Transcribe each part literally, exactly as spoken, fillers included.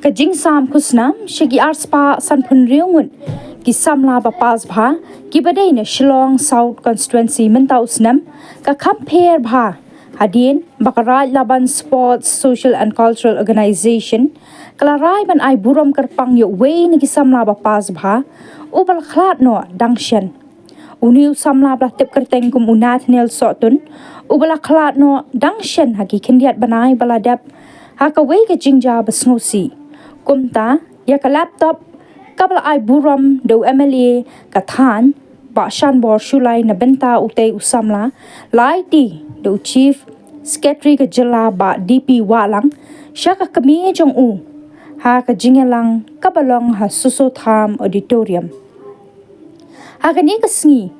Ka jingsam khusnam sha ki arspah sanphew hynriew ngut ki samla ba pass bha kiba dei na Shillong South Constituency mynta u snem ka kham pher bha hadien ba ka Raid Laban Sports Social and Cultural Organization ka la rai ban ai burom kyrpang ïa uwei na ki samla ba pass bha uba la khlad noh dang shen. Une u samla ba la tip kyrteng kum u Nathaniel Sohtun uba la khlad noh dang shen ha ki khyndiat bnai ba la dep ha kawei ka jingjia ba sngewsih. Kumta ïa ka laptop kaba la ai burom da u M L A ka thaiñ Bah Shanbor Shullai na bynta utei u samla, la aiti da u Chief Secretary ka jylla Bah D P Wahlang sha ka kmie jong u ha ka jingïalang kaba long ha Soso Tham Auditorium. Ha kane ka sngi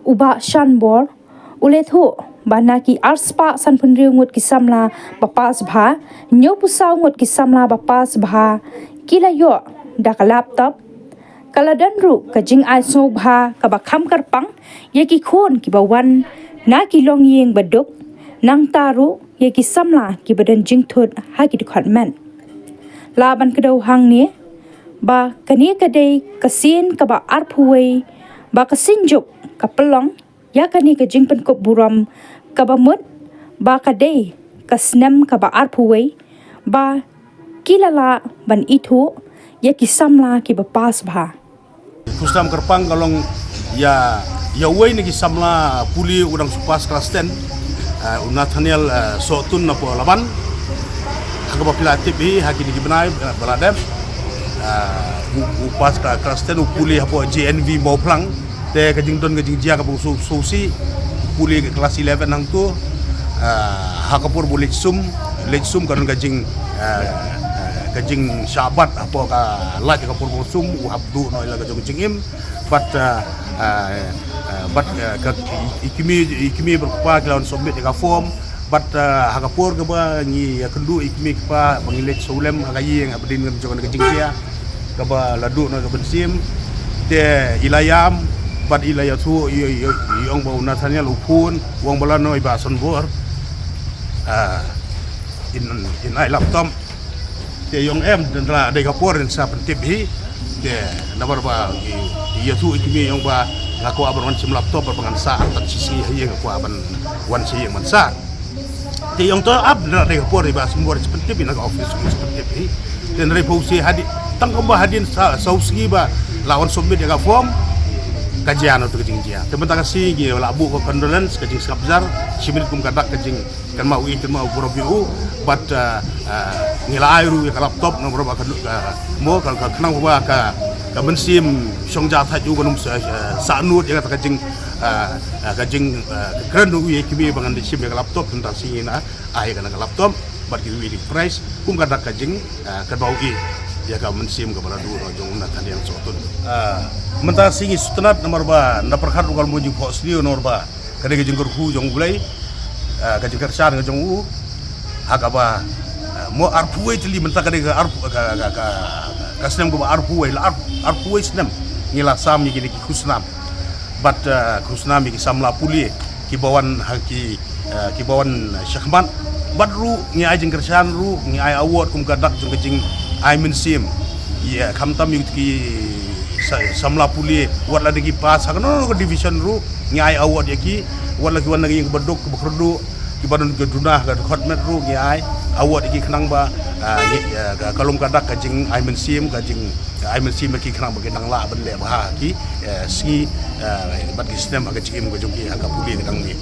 u Bah Shanbor u la ïathuh ba na ki arspah sanphew hynriew ngut ki samla ba pass bha, hynñiewphew saw ngut ki samla ba pass bha ki la ïoh da ka laptop. Ka la don ruh ka jingai sngewbha kaba kham kyrpang ïa ki khun kiba wan na ki longïing ba duk, nangta ruh ïa ki samla kiba don jingthut ha ki dkhot met. Lah ban kdew hangne ba kane ka dei ka sien kaba arphew wei ba ka Synjuk ka pynlong ïa kane ka jingpynkup burom kaba mut ba ka dei ka snem kaba arphew wei ba ki la lah ban ithuh ïa ki samla kiba pass bha. Khusnam kyrpang ka long ïa, ïa uwei na ki samla pule u dang shu pass klas ten, ah, u Nathaniel, ah, Sohtun na Polaban. Ha kaba phi la tip hi ha kine ki bnai, ah, ba la dep, ah, u, u pass klas ten, u pule hapoh J N V Mawphlang. Te ka jingdon ka jingjia kaba sngewsih, u pule ka klas eleven hangto. Ah, ha ka por ba u leit sum, leit sum ka don ka jing, ah, ka jingshah bat hapoh ka light ka por ba u sum, u hap duh noh ïa la ka jong ka jingim. Bad, ah, ah, ah, bad, ah, ka, i, i kmie, i kmie bad u kpa ki la wan submit ïa ka form. Bad, ah, ha ka por kaba ngi ïakynduh i kmie i kpa ba ngi leit sawlem ha ka ïing hapdeng jong ka jingjia kaba la duh noh ka mynsiem. Te i la ïam bad i la ïathuh, i, i, i ong ba u Nathaniel u phone, u ong ba lano i Bah Shanbor. Ah, in, in ai laptop. Te i ong em, tang la dei ka por in sa pyntip hi. Te namar ba i, i ïathuh i kmie, i ong ba nga kwah ban wan shim laptop, ba ngan sah artat shisha hi, nga kwah ban wan sha ïing ban sah. Te i ong to ap, tang la dei ka por i Bah Shanbor sa pyntip hi na ka office, sa pyntip hi. Te hynrei phew shi hadien, tang kumba hadien sa, saw sngi ba la wan submit ïa ka form, ka jia noh ka jingjia. Te mynta ka sngi ngi la buh ka condolence, ka jingsngap jar, shi minit kum ka dak ka jing kynmaw ïa, kynmaw burom ïa u. Bad, ah, ah, ngi la ai ruh ïa ka laptop namar ba ka, ka, mo ka, ka khnang ba ka, ka mynsiem shong ja thait u kan ym sa, ah, sahnud ïa kata ka jing, ah, ah, ka jing, ah, ka kren u ïa i kmie ba ngan da shim ïa ka laptop, mynta sngi ngi ai ïa kane ka laptop bad kiwei de ki prize kum ka dak ka jing, ah, kynmaw ïa, ïa ka mynsiem kaba la duh noh jong u Nathaniel Sohtun. Ah, mynta sngi ngi sngewtynnat namar ba nda pyrkhat ruh ka long jingphohsniew namar ba ka dei ka jingkyrkhu jong U Blei, ah, ka jingkyrshan ka jong u. Ha kaba, ah, mo arphew wei tylli mynta ka dei ka arphew, ka, ka, ka, ka snem kaba arphew wei, la ar-, arphew wei snem ngi la sam ïa kine ki khusnam. Bad, ah, khusnam ïa ki samla pule kiba wan ha ki, ah, kiba wan shakhmat. Bad ruh ngi ai jingkyrshan ruh, ngi ai award kum ka dak jong ka jingai mynsiem. Ïa, khamtam ïa ki sa-, samla pule, wat la dei ki pass ha kano kano ka division ruh, ngi ai award ïa ki, wat la ki wan na ka ïing kaba duk, kaba kyrduh, kiba don ka duna ha ka dkhot met ruh ngi ai award ïa ki khnang ba, ah, ngi, ah, ka, ka lum ka dak ka jingai mynsiem, ka jingai mynsiem ïa ki khnang ba kin nang lah ban leh bha ha ki, eh, sngi, eh, bad ki snem ha ka jingim ka jong ki ha ka pule ka dang mih.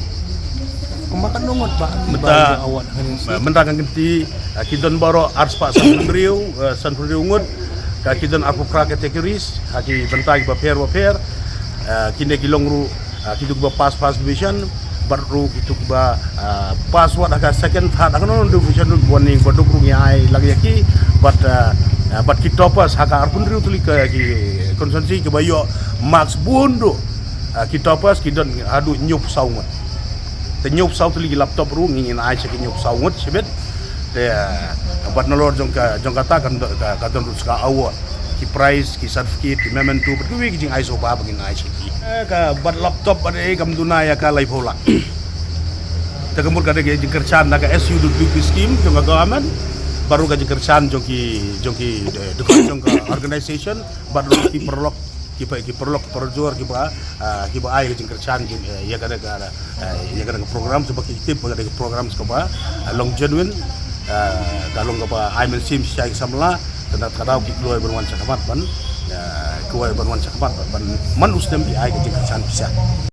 Kumba katno ngut ba, mynta, ba award ha kane ka sngi? Mynta kan kynti, ah, ki don baroh arspah sanphew hynriew, eh, sanphew hynriew ngut, ka ki don arphew phra categories ha ki bynta kiba pher ba pher. Ah, kine ki long ruh, ah, kitu kiba pass first division, bad ruh kitu kiba, ah, pass wat ha ka second, third, ha kano kano division ruh, wan ïing ba duk ruh ngi ai lang ïa ki, bad, ah, ah, bad ki toppers ha ka arphew hynriew tylli ka ki constituency kiba ïoh marks bun duh. Ah, ki toppers ki don haduh hynñiewphew saw ngut. Te hynñiewphew saw tylli ki laptop ruh ngi, ngin ai sha ki hynñiewphew saw ngut shibit. Te, ah, bad nalor jong ka, jong kata kan don, ka, ka don ruh sa ka award, ki prize, ki certificate, ki memento, bad kiwei ki jingai sngewbha ba ngin ai sha ki. Eh, ka bad laptop bad eh kam duna ïa ka laiphew lak. Te ka mut ka dei ka jingkyrshan na ka S U W P scheme jong ka government. Bad ruh ka jingkyrshan jong ki, jong ki, eh, dkhot jong ka organization, bad ruh ki paralok, ki pa, ki paralok parajor ki ba, ah, ki ba ai ka jingkyrshan jong, eh, ïa kane ka, eh, ïa kane ka program, shu ba ki tip ba kane ka program shu ba, ah, long genuine, ah, ka long kaba ai mynsiem shisha ïa ki samla, te na kata ka daw ki kloi ban wan shakhmat ban, ah, kloi ban wan shakhmat ban, ban man u snem ki ai ka jingkyrshan pisa.